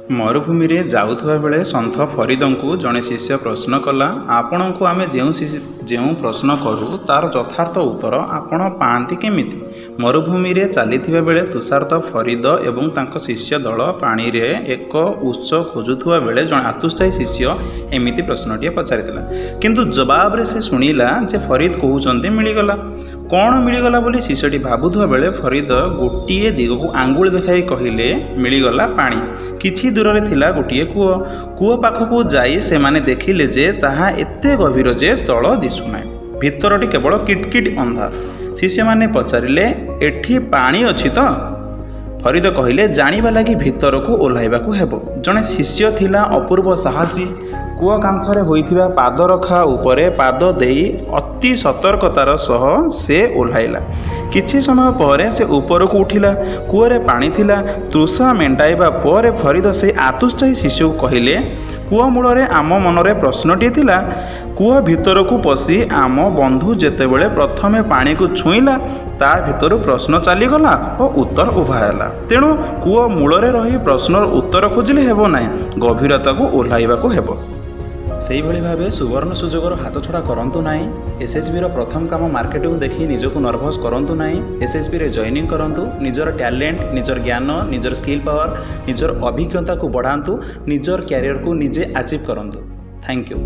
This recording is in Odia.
ମରୁଭୂମିରେ ଯାଉଥିବା ବେଳେ ସନ୍ଥ ଫରିଦଙ୍କୁ ଜଣେ ଶିଷ୍ୟ ପ୍ରଶ୍ନ କଲା, ଆପଣଙ୍କୁ ଆମେ ଯେଉଁ ପ୍ରଶ୍ନ କରୁ, ତା'ର ଯଥାର୍ଥ ଉତ୍ତର ଆପଣ ପାଆନ୍ତି କେମିତି? ମରୁଭୂମିରେ ଚାଲିଥିବା ବେଳେ ତୃଷାର୍ତ୍ତ ଫରିଦ ଏବଂ ତାଙ୍କ ଶିଷ୍ୟ ଦଳ ପାଣିର ଏକ ଉତ୍ସ ଖୋଜୁଥିବା ବେଳେ ଜଣେ ଆତ୍ୟୁତ୍ସାହୀ ଶିଷ୍ୟ ଏମିତି ପ୍ରଶ୍ନଟିଏ ପଚାରିଥିଲା। କିନ୍ତୁ ଜବାବରେ ସେ ଶୁଣିଲା ଯେ ଫରିଦ କହୁଛନ୍ତି, ମିଳିଗଲା। କ'ଣ ମିଳିଗଲା ବୋଲି ଶିଷ୍ୟଟି ଭାବୁଥିବା ବେଳେ ଫରିଦ ଗୋଟିଏ ଦିଗକୁ ଆଙ୍ଗୁଳି ଦେଖାଇ କହିଲେ, ମିଳିଗଲା ପାଣି। କିଛି ଦୂରରେ ଥିଲା ଗୋଟିଏ କୂଅ। କୂଅ ପାଖକୁ ଯାଇ ସେମାନେ ଦେଖିଲେ ଯେ ତାହା ଏତେ ଗଭୀର ଯେ ତଳ ଦିଶୁନାହିଁ। ଭିତରଟି କେବଳ କିଟକିଟ ଅନ୍ଧାର। ଶିଷ୍ୟମାନେ ପଚାରିଲେ, ଏଠି ପାଣି ଅଛି ତ? ଫରିଦ କହିଲେ, ଜାଣିବା ଲାଗି ଭିତରକୁ ଓହ୍ଲାଇବାକୁ ହେବ। ଜଣେ ଶିଷ୍ୟ ଥିଲା ଅପୂର୍ବ ସାହସୀ। କୂଅ କାନ୍ଥରେ ହୋଇଥିବା ପାଦରଖା ଉପରେ ପାଦ ଦେଇ ଅତି ସତର୍କତାର ସହ ସେ ଓହ୍ଲାଇଲା। କିଛି ସମୟ ପରେ ସେ ଉପରକୁ ଉଠିଲା। କୂଅରେ ପାଣି ଥିଲା। ତୃଷା ମେଣ୍ଟାଇବା ପରେ ଫରିଦ ସେହି ଆତ୍ୟୁତ୍ସାହୀ ଶିଷ୍ୟକୁ କହିଲେ, କୂଅ ମୂଳରେ ଆମ ମନରେ ପ୍ରଶ୍ନଟିଏ ଥିଲା। କୂଅ ଭିତରକୁ ପଶି ଆମ ବନ୍ଧୁ ଯେତେବେଳେ ପ୍ରଥମେ ପାଣିକୁ ଛୁଇଁଲା, ତା ଭିତରୁ ପ୍ରଶ୍ନ ଚାଲିଗଲା ଓ ଉତ୍ତର ଉଭା ହେଲା। ତେଣୁ କୂଅ ମୂଳରେ ରହି ପ୍ରଶ୍ନର ଉତ୍ତର ଖୋଜିଲେ ହେବ ନାହିଁ, ଗଭୀରତାକୁ ଓହ୍ଲାଇବାକୁ ହେବ। ସେଇଭଳି ଭାବେ ସୁବର୍ଣ୍ଣ ସୁଯୋଗର ହାତଛଡ଼ା କରନ୍ତୁ ନାହିଁ। ଏସ୍ଏସ୍ବିର ପ୍ରଥମ କାମ ମାର୍କେଟକୁ ଦେଖି ନିଜକୁ ନର୍ଭସ୍ କରନ୍ତୁ ନାହିଁ। ଏସ୍ଏସ୍ବିରେ ଜଏନିଂ କରନ୍ତୁ। ନିଜର ଟ୍ୟାଲେଣ୍ଟ, ନିଜର ଜ୍ଞାନ, ନିଜର ସ୍କିଲ୍ ପାୱାର, ନିଜର ଅଭିଜ୍ଞତାକୁ ବଢ଼ାନ୍ତୁ। ନିଜର କ୍ୟାରିୟରକୁ ନିଜେ ଆଚିଭ୍ କରନ୍ତୁ। Thank you.